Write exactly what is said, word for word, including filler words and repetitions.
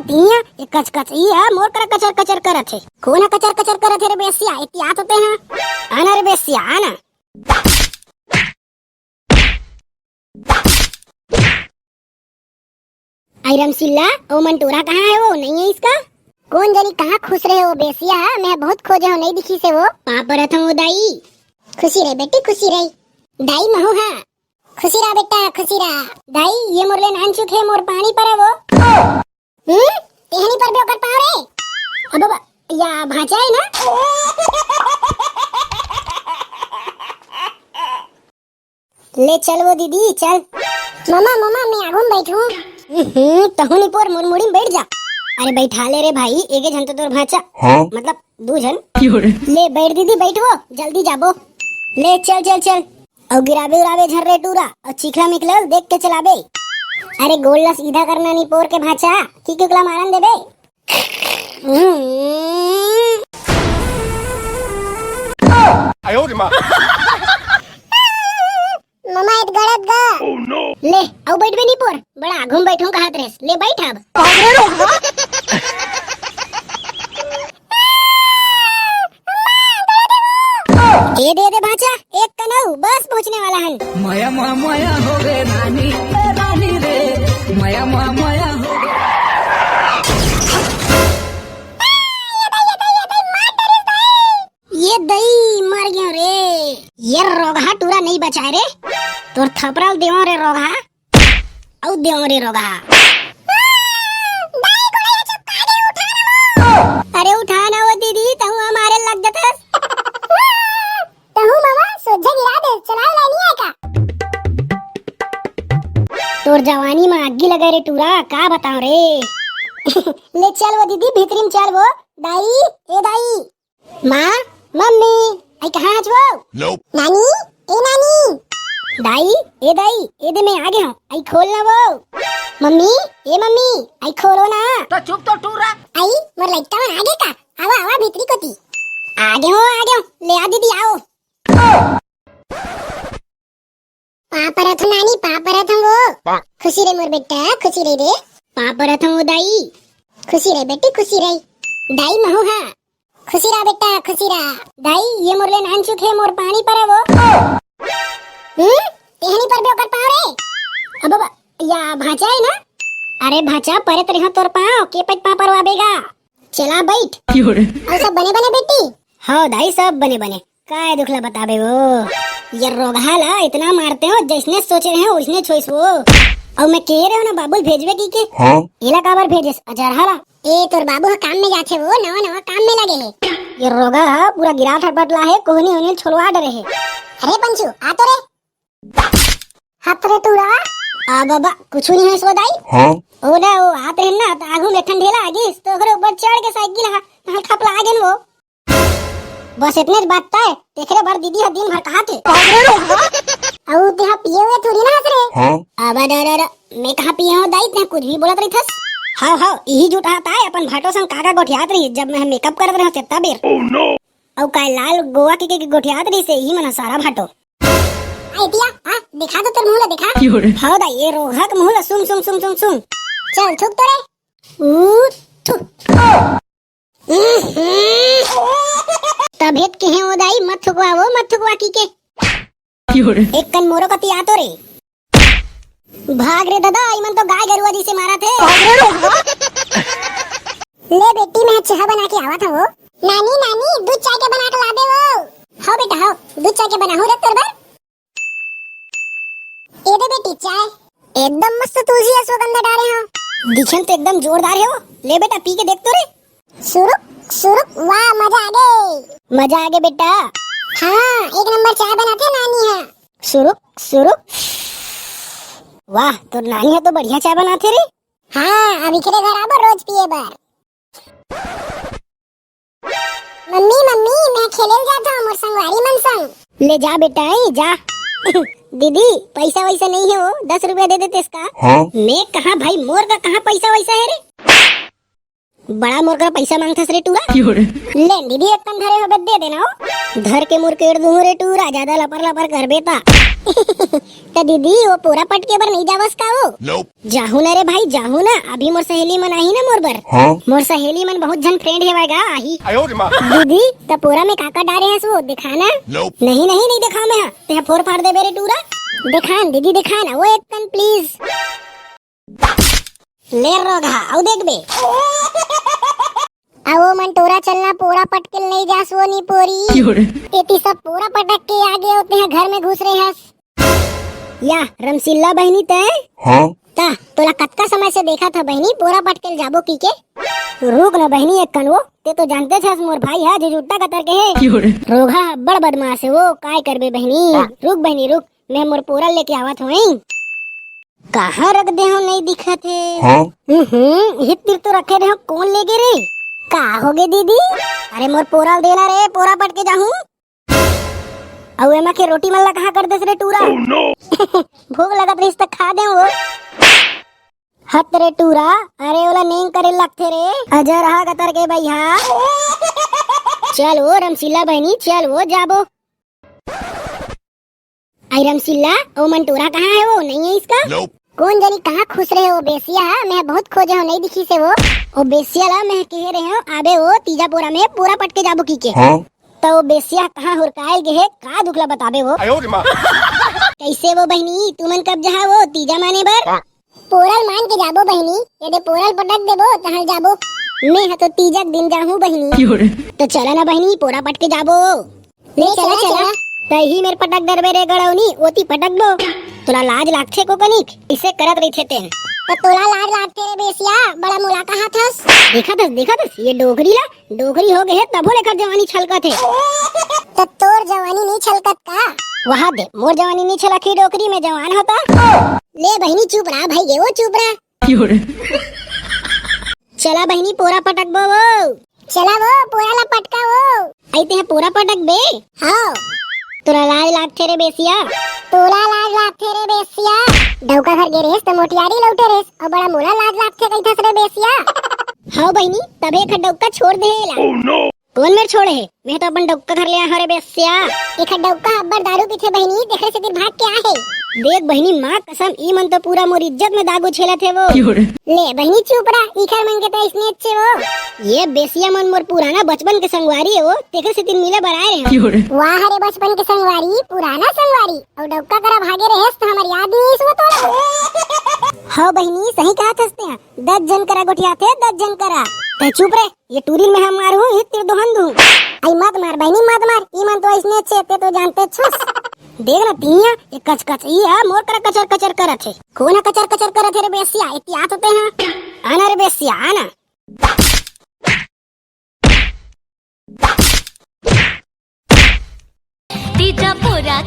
तिया ये कचकच, ये मोर करा कचर कचर करत हे। कोन ह कचर कचर करत हे रे बेसिया? एती आत होते हैं। आना रे बेसिया, आना। आई रमसिल्ला, ओ मन टूरा कहाँ हे वो? नहीं हे इसका? कोन जनी कहाँ खुसरे हे वो बेसिया? मैं बहुत खोजे हों, नहीं दिखिस हे वो। पाँव परत हों वो दाई। खुशी रहे बेटी, खुशी रहे। दाई महू हा। खुशी रहा बेटा, खुशी रहा। दाई, ये मोर ले नानचुक हे, मोर पानी परे वो। हम्म? तेहनी पर बे ओकर पाँव रे। अब बा-, या भांचा हे ना? ले चल वो दीदी, चल। ममा, ममा, मैं आगू में बैठूं। हम्म, तहू नहीं पोर, मोर मुड़ी में बैठ जा। अरे बैठा ले रे भाई, एके झन तो तोर भांचा। हाँ? मतलब, दू झन। ले बैठ दीदी, बैठ वो, जल्दी जाबो। ले चल, चल, चल। अउ गिराबे उराबे झन रे टूरा, अउ चिखला मिखला देख के चलाबे। अरे गोड़ ला सीधा करना नी पोर के भांचा, की किकला मारन देबे। हम्म। ममा, इत गड़त गा। ले, अउ बैठबे नी पोर, बड़ा आगू में बैठूं कहत रेहेस। ले बैठ अब। ए दे दे भांचा, एक कनऊ, बस पहुंचने वाला हन। मया मया मया हो गे रानी, ए रानी रे, मया मया मया हो गे। ये दई, मर गयो रे। ये रोगहा टूरा नहीं बचाए रे। तोर थपरा ल देवो रे रोगहा। अउ देवो रे रोगहा। अरे उठा ना वो दीदी, तहू हमारे लग जाता। तहू मामा सोझे गिरा दे, चलाए ला नहीं आए का? तोर जवानी में आगी लगे रे टूरा, का बताओ रे। ले चल वो दीदी, भीतरी में चल वो। दाई, ए दाई। माँ, मम्मी, आई कहाँ हच वो? नानी, ए नानी। दाई, ए दाई, ए दे मैं आ गे हों, आई खोल ना वो। मम्मी, ए मम्मी, आई खोलो ना। तो चुप तो टूरा। आई, मोर लइका मन आ गे का? आवा, आवा भीतरी कोती। आ गे हों, आ गे हों, ले आ दीदी, आओ। पाँव परत हों नानी, पाँव परत हों वो। खुशी रहे मोर बेटा, खुशी रहे रे। पाँव परत हों वो दाई। खुशी रहे बेटी, खुशी रहे। दाई महू हा। खुशी रहा बेटा, खुशी रहा। दाई, ये मोर ले नानचुक हे, मोर पानी परे वो। हम्म? तेहनी परबे ओकर पाँव रे। अब बा-, या भांचा हे ना? अरे भांचा, परे तो रेहा तोर पाँव, के पट पाँव परवाबे गा? चला बैठ। अउ सब बने बने बेटी? हव दाई, सब बने बने। काय दुख ला बताबे वो? ये रोगहा ला इतना मारते हों, जइसने सोचे रहें, ओइसने छोइस वो। अउ मैं कहे रहेंव ना बाबू ल भेजबे कहिके। हाँ? एला काबर भेजेस अजरहा ला? ए, तोर बाबू ह काम में जाथे वो, नवा नवा काम में लगे हे। ये रोगहा ह पूरा गिरा ठटपट ला हे, कोहनी ओहनी ल छोलवा डरे हे। अरे पंचू, आ तो रे। हत रे टूरा। आ बाबा, कुछु नहीं होइस वो दाई। हाँ? ओ ना, वो आत रहेन ना, त आगू में एक ठन ढेला आ गिस, त ओकरे ऊपर चढ़ के साइकिल हा, हा खपला गेन वो। बस इतने बात तय, तेकरे बर दीदी ह दिन भर कहाथे। अउ तेहा पिए हुए थोड़ी ना हस रे। हाँ? अबे डर, डर, मैं कहाँ पिए हों दाई, तेहा कुछ भी बोलत रहिथस। हव, हव, इही जूठ हा तय अपन भाटो संग का का गोठियात रहिस, जब मैं मेकअप करत रहेंव तेतना बेर। अउ काय लाल गोवा के, के, के गोठियात रहिस, इही मन ह सारा भाटो। आ एतिया, हाँ, देखा तो तोर मुंह ला देखा। हव दाई, ये रोगहा के मुंह ला सुंघ, सुंघ, सुंघ, सुंघ, सुंघ। चल, थूक तो रे। ऊ, थू। तभे त कहे वो दाई, मत थुकवा वो, मत थुकवा कहिके। एक कन मोरो कती आ तो रे। भाग रे ददा, इमन तो गाय गरुवा जइसे मारथे। ले बेटी, मैं चाह बना के आवत हवं। नानी, नानी, दूध चाय के बना के ला दे वो। हव बेटा, हव, दूध चाय के बनाहूं रे तोर बर। ए दे बेटी चाय। एकदम मस्त तुलसी अश्वगंधा डारे हो। दिखे म तो एकदम जोरदार हे वो। ले बेटा पी के देख तो रे। सुरुक सुरुक, वाह मजा आ गे। मजा आ गे बेटा। हाँ, एक नंबर चाय बनाथे नानी हा। सुरुक सुरुक। वाह, तोर नानी हा तो बढ़िया चाय बनाथे रे। हाँ, अब इकरे घर आबो रोज पिए बर। मम्मी, मम्मी, मैं खेले ल जात हूँ मोर संगवारी मन संग। ले जा बेटा, ए, जा। दीदी, पैसा वैसा नहीं है वो, दस रुपया दे देते इसका। हाँ? मैं कहा भाई, मोर का कहा पैसा वैसा है रे? बड़ा मोर करा पैसा मांगथस रे टूरा। ले दीदी, एक कन धरे होबे दे देना हो। धर के मुरकेड़ दूं रे टूरा, ज्यादा लपर लपर करबे ता। त दीदी, वो पोरा पटके बर नहीं जावस का वो? जाहू ना रे भाई, जाहू ना। अभी मोर सहेली मन आही ना मोर बर। मोर सहेली मन बहुत झन फ्रेंड हेवय गा, आही। दीदी, त पोरा में का का डारे हस वो, देखा ना। नहीं नहीं, नहीं देखा मैं। तेहा फोर फाड़ देबे रे टूरा। देखान दीदी, देखान, वो एक कन प्लीज। ले रोगहा, अउ देखबे। अवो मन टोरा चलना, पोरा पटके ल नहीं जास वो नी पोरी। एती सब पोरा पटक के आगे होते हैं, घर में घुस रहे हस। या रमसिल्ला बहिनी तय? ता तोला कतका समय से देखा था बहिनी, पोरा पटके ल जाबो की के? रुक ना बहिनी, एक कन वो, ते तो जानते छस मोर भाई है झुझुट्टा कतर के है। रोगहा अब्बड़ बदमाश है वो, काय करबे बहिनी। रुक बहिनी रुक, मैं मोर पोरा लेके आवत होई। कहाँ रख दे हो, नहीं दिखत है। हम्म, हित तिर तो रखे रहे हो, कौन ले गे रे? का हो गे दीदी? अरे मोर पोरा ल देना रे, पोरा पटके जाहूं। अउ एमा के रोटी मन ला कहाँ कर देस रे टूरा? भूख लगत रहिस त खा दे वो। हत रे टूरा, अरे ओला नेंग करे लगथे रे। अजर हा गतर के भैया। चल वो रमशीला बहिनी, चल वो जाबो। आई रमशीला, ओ मन टोरा कहाँ है वो? नहीं है इसका? कौन जानी कहाँ खुश रहे वो बेसिया हा, मैं बहुत खोजे हो, नहीं दिखी से वो। ओ बेसिया ला मैं कहे रहे हो, आबे वो तीजा पोरा में पोरा पटके जाबो की के। त ओ बेसिया कहाँ हुरकायल गे हे, का दुख ला बताबे वो? कैसे वो बहिनी, तुमन कब जहा वो तीजा माने बर? पोरा ल मान के जाबो बहिनी, यदि पोरा ल पटक देबो तहां जाबो। मैं ह तो तीजा के दिन जाहूं बहिनी। तो चला ना बहिनी, पोरा पटके जाबो। ले चला, चला। तही मेर पटक डरबे रे गड़ौनी, ओती पटकबो। तोला लाज लागथे को कनिक, इसे करत रहिथे तेन। त तोला लाज लागथे रे बेसिया, बड़ा मोला कहाथस। देखा थस, देखा थस, ये डोकरी ला, डोकरी हो गे हे तभो ले एकर जवानी छलकत हे। त तोर जवानी नहीं छलकत का? वहा दे, मोर जवानी नहीं छलकही डोकरी, मैं जवान होता। ले बहिनी चुप रहा भाई गे, वो चुप रहा। चला बहिनी पोरा पटकबो वो। चला वो पोरा ला पटका वो। आई तेहा पोरा पटकबे? हाव। तोला लाज लागथे रे बेसिया। तोला लाज लागथे रे बेसिया। डौका घर गे रेहेस त मोटियारी लौटे रेहेस, अउ बड़ा मोला लाज लागथे कहिथस रे बेसिया। हाव बहिनी, तभे एखर डौका छोड़ दे हे एला। कौन मेर छोड़े हे? मैं तो अपन डौका घर ले आए हंव रे बेसिया। एखर डौका अब्बड़ दारू पीथे बहिनी, तेखरे सेती भाग के आए हे। देख बहिनी, माँ कसम, ई मन तो पूरा मोर इज्जत में दाग उछेलत हे वो। ले बहिनी चुप रहा, इखर मन के तो इसने अच्छे वो। ये बेसिया मन मोर पुराना बचपन के संगवारी हे वो, तेखरे सेती मिले बर आए रहे हंव। वाह रे बचपन के संगवारी, पुराना संगवारी, अउ डौका करा भागे रहेस त हमर याद नहीं आइस वो तोला। हव बहिनी, सही कहाथस तेहा, दस झन करा गोठियाथे, दस झन करा। तैं चुप रे, ये टूरी ल मैं ह मारहूं, हित तिर दोहन दूं। आई मत मार बहिनी, मत मार, ई मन तो अइसने छे, ते तो जानते छस। देख ना तिहिया, ये कचकच, ई ह मोर करा कचर कचर करत हे। कोन ह कचर कचर करत हे रे बेसिया, एती आ तो तेहा। आना रे बेसिया, आना। तीजा पोरा